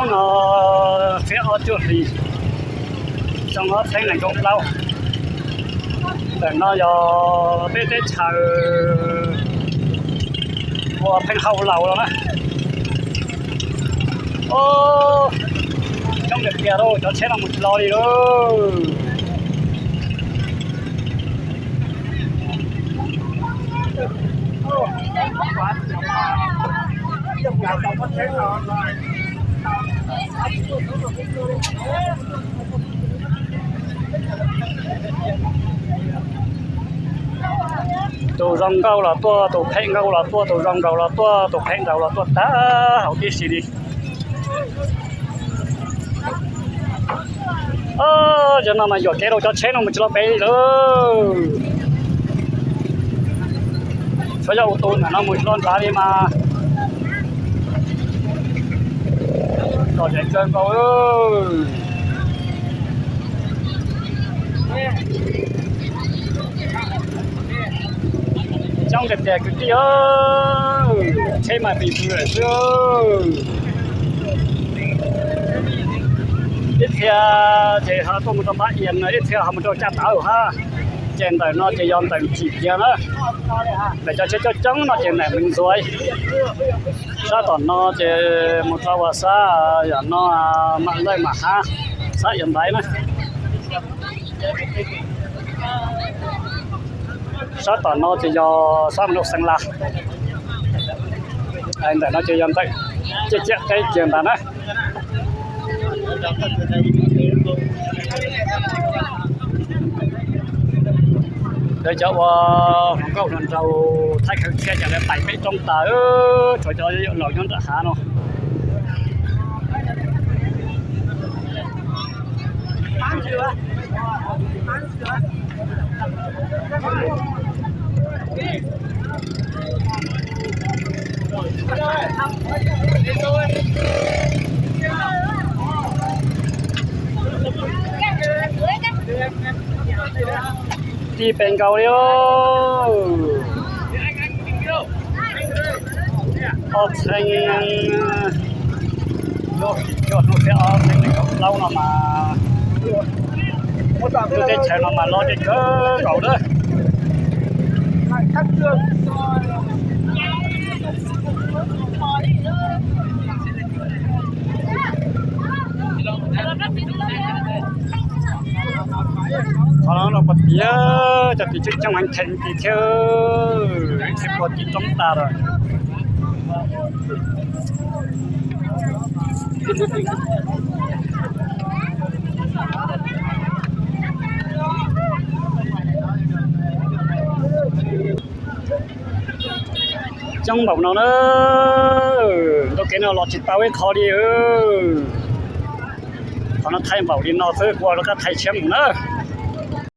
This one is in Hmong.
No, tsiab ob cuaj hlis, xyoo ob txhiab nees nkaum plaub. Ntawm no yog peb teb chaws ua pheej hauj laus los na. Coob tiag tiag lauj, cov tsheb no mus tsis los li lauj. Tus zoo nkauj los tuaj, tus phem nkauj los tuaj, tus zoo nraug los tuaj, tus phem nraug los tuaj tag hauv tib si li. Yog no mas yuam kev rau cov tsheb no mus tsis los pem li lawm. Tsuas yog ua tus ntawm no mus tsis los nrad li mas lom zem kawg nkaus. Coob tiag tiag kwv tij, tsheb mas pis pw lawm xwb. Ib txhia ces ho tuaj mus rau Npab Iam, ib txhia ho mus rau Caj Tawv hab. Ces ntawm no ces yog ntawm Tsim Kiag na. Ntawm cov tsheb coob coob no ces ntawm Meev Ntxuav. Sab tom no ces mus rau Vas Xab, yam no Mam Lawj Mam Hab, Xab Iab Npaiv na. Sab tom no ces yog sab mus rau Xeev Las. Ntawm no ces yog ntawm ciaj ciaj teb kiag ntag na. Lawv cov ua hluas nkauj hluas nraug thaij khawv txhia ces lawv pais peb roob tas, tshuav cov laus nyob nram hav no. Tij pes nkaus li. Ob txhiab cuaj hnub thiab ob txhiab nees nkaum plaub no mas, lub teb chaws no mas loj ntsej kawg nkaus na. Qhov no los puag tim, cov tim tseem coob heev, theem tim thiab, puag tim roob tas lawm. Coob npaum no na, ntaug kev no los tsis tau ib qho li. Qhov no thaij npaum li no xwb, kuv rov qab thaij tshiab mus na.